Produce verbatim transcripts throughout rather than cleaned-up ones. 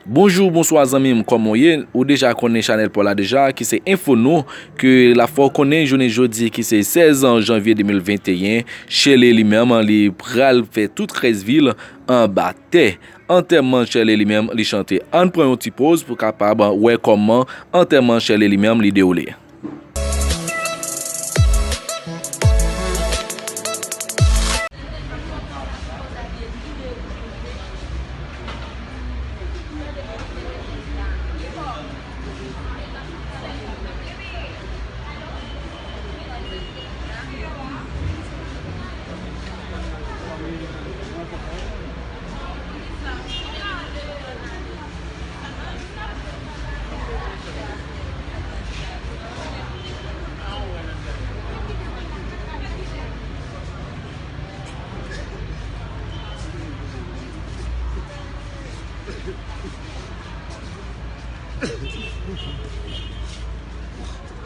Bonjou, bonswa zanmi m, kòman w ye? Ou deja konnen chanèl pa w la deja, ki se Enfo Nou, ke l ap fè w konnen jounen jodi, ki se sèz janvye de mil venteyen, Shirley li menm, li pral fè tout Krèsvil anba tè. Antèman Shirley li menm, li chante. Ann pran yon ti poz pou kapab wè kòman antèman Shirley li menm, li dewoule.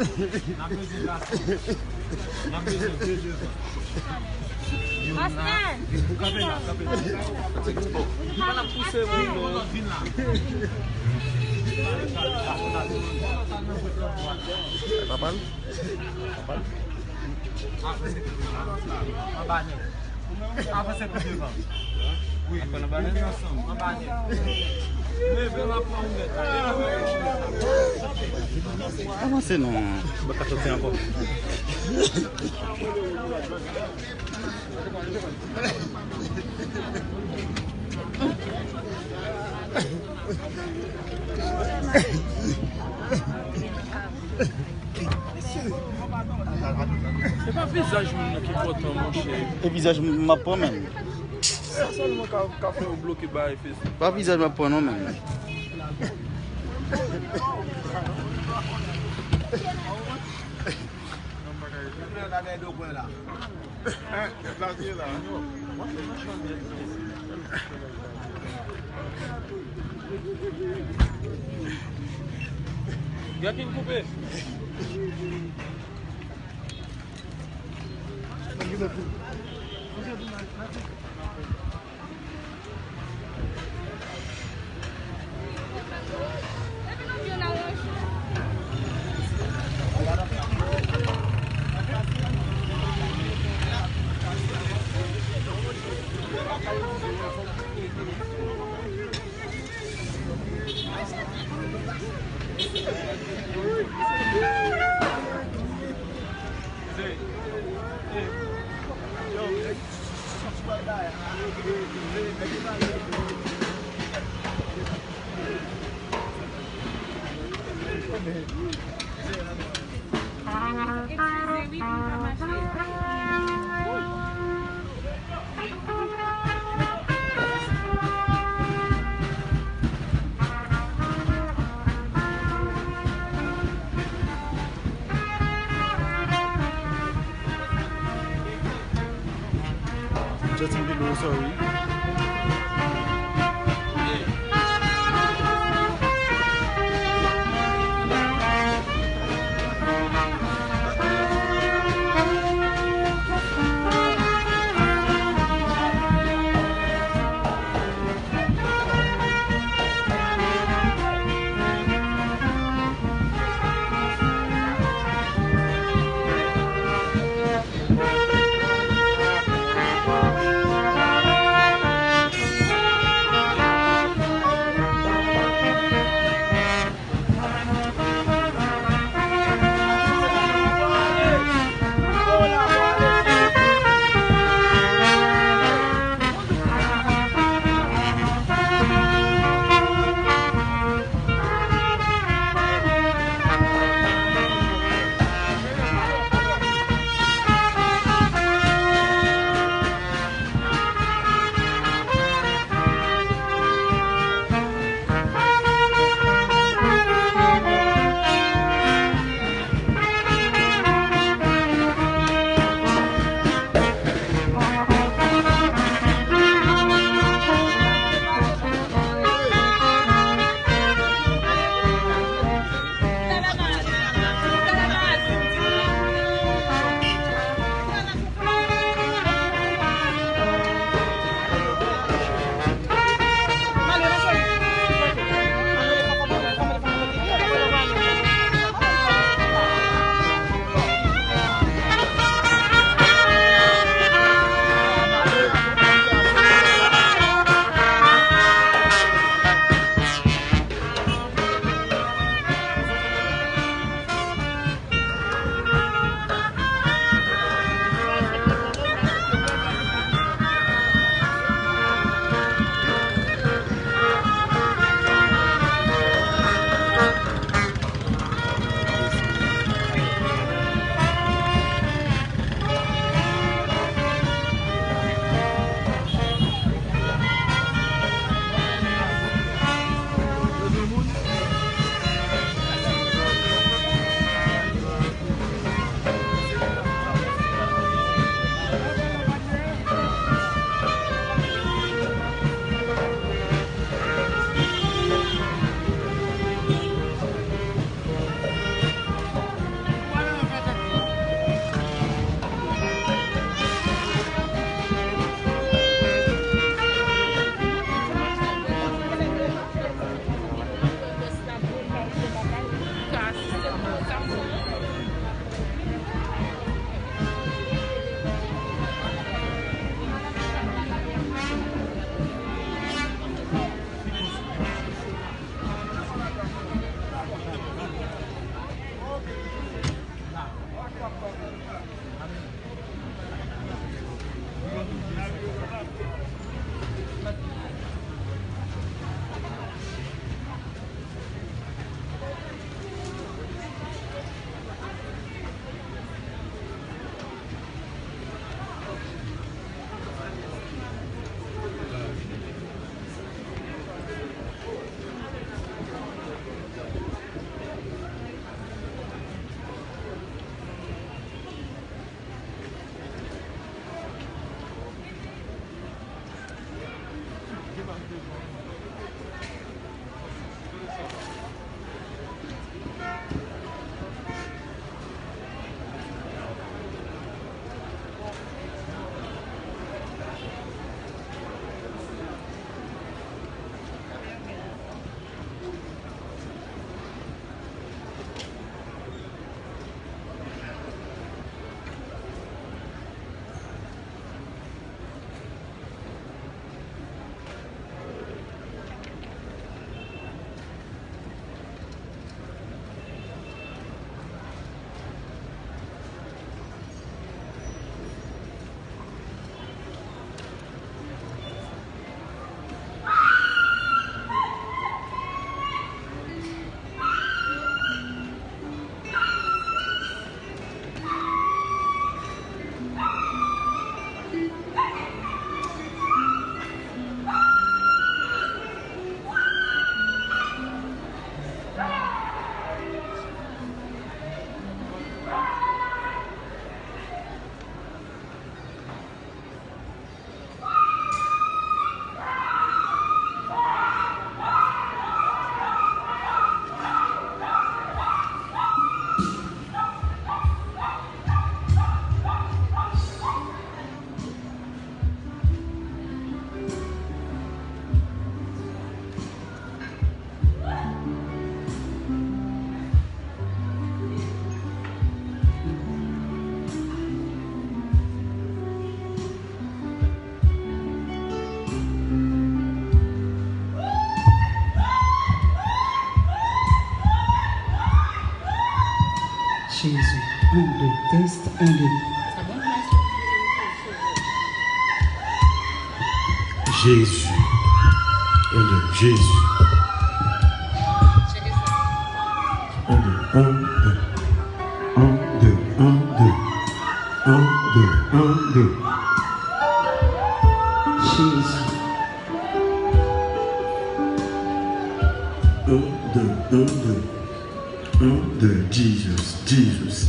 N ap bezwen gaz. N ap bezwen de, de zan. Kanpe la, kanpe la. N ap pouse moun yo. Vin la. Papa l. Papa l. Anba nèt. Avanse pou devan. Wi, wi. Anba nèt. Anba nèt. Leve la pou ou nèt. Avanse non. Mwen ka soti ankò. Se pa vizaj moun nan ki enpòtan, monchè. E vizaj m ap pran menm. Sa sèlman ka, ka fè yo bloke bagay Facebook. Pa vizaj m ap pran non menm. Gad ki n koupe. Eskize wi, m pa mache. Justin Bieber, sorry. Jésus. Un, deux, test, un, deux. Jésus. Un, deux, Jésus. Un, deux, un, deux. Un, deux, un, deux. Un, deux, un, deux. Jésus. Un, deux, un, deux. Un, deux, Jesus, Jesus.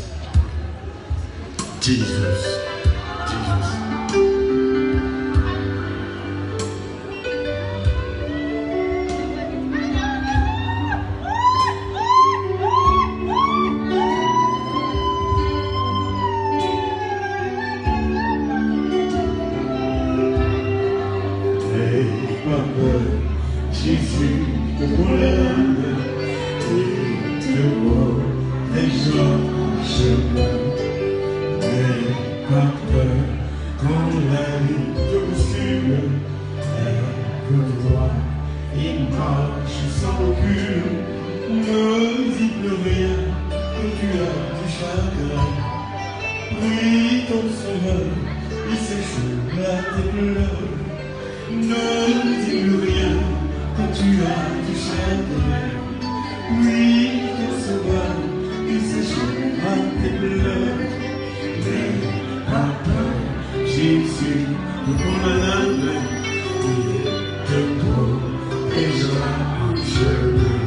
Jesus. Jesus. Hey, papa. Jezi te pran lè l e te pwoteje w an chemen. Men pa pè, kan lavi te bousile, lève-toi et marche sans recul. Ne dis plus rien quand tu as du chagrin. Prie ton Sauveur, il séchera tes pleurs. Ne dis plus rien quand tu as du chagrin. Oui, ton Sauveur, il séchera tes pleurs. N'aie pas peur, Jésus te prend à la main. Il te protégera en chemin.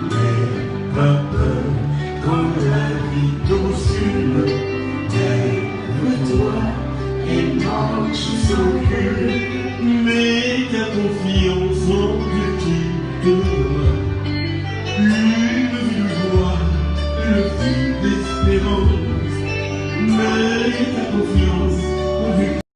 N'aie pas peur quand la vie te bouscule. Lève-toi et marche sans recul. Mets ta confiance en Dieu qui te donnera une vie de joie, une vie d'espérance. Mets ta confiance en Dieu.